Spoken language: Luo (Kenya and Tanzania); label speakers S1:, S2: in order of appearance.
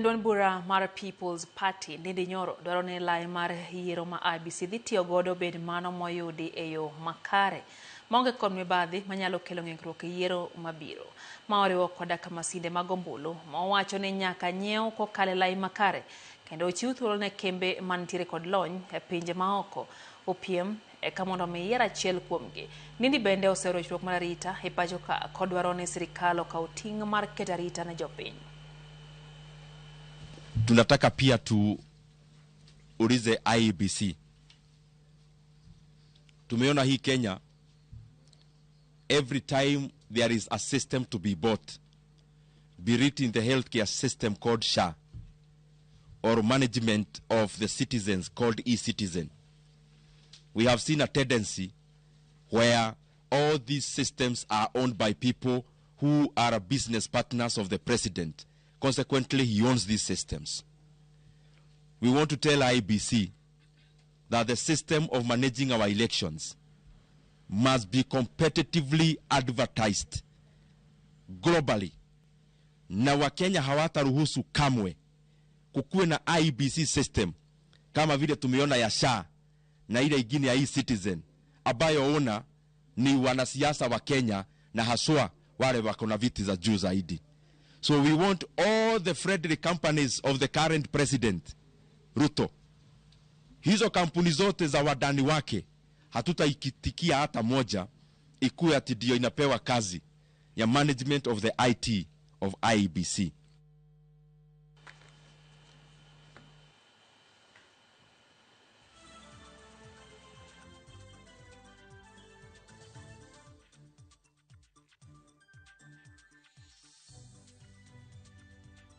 S1: Duond bura mar People's Party, Ndindi Nyoro, dwaro ni lai mar yiero ma IEBC dhi tiyo godo obed mano moyudi e yo makare maonge kod mibadhi manyalo kelo ng'ikruok e yiero mabiro. Ma oriwo koda ka masinde mag ombulu ma owacho ni nyaka nyiew kokalo e lai makare kendo ochiw thuolo ne kembe mantiere kod lony e pinje maoko opiem eka mondo omi yier achiel kuomgi. Ndindi bende osero rochruok mar arita e pacho ka kodwaro ni sirikal okaw ting' mar keto arita ne jopiny.
S2: Tunataka pia tuulize IEBC. Tumeona hii Kenya, every time there is a system to be bought, be it in the healthcare system called SHA or management of the citizens called e-citizen, we have seen a tendency where all these systems are owned by people who are business partners of the president. Consequently, he owns these systems. We want to tell IEBC that the system of managing our elections must be competitively advertised globally, na Wakenya hawataruhusu kamwe kukuwe na IEBC system kama vile tumeona ya SHA na ile ingine ya e-citizen ambayo ona ni wanasiasa wa Kenya na haswa wale wako na viti za juu zaidi. So we want all the friendly companies of the current president Ruto, hizo kampuni zote za wadani wake hatutaikitikia hata moja ikuwe ati ndio inapewa kazi ya management of the IT of IEBC.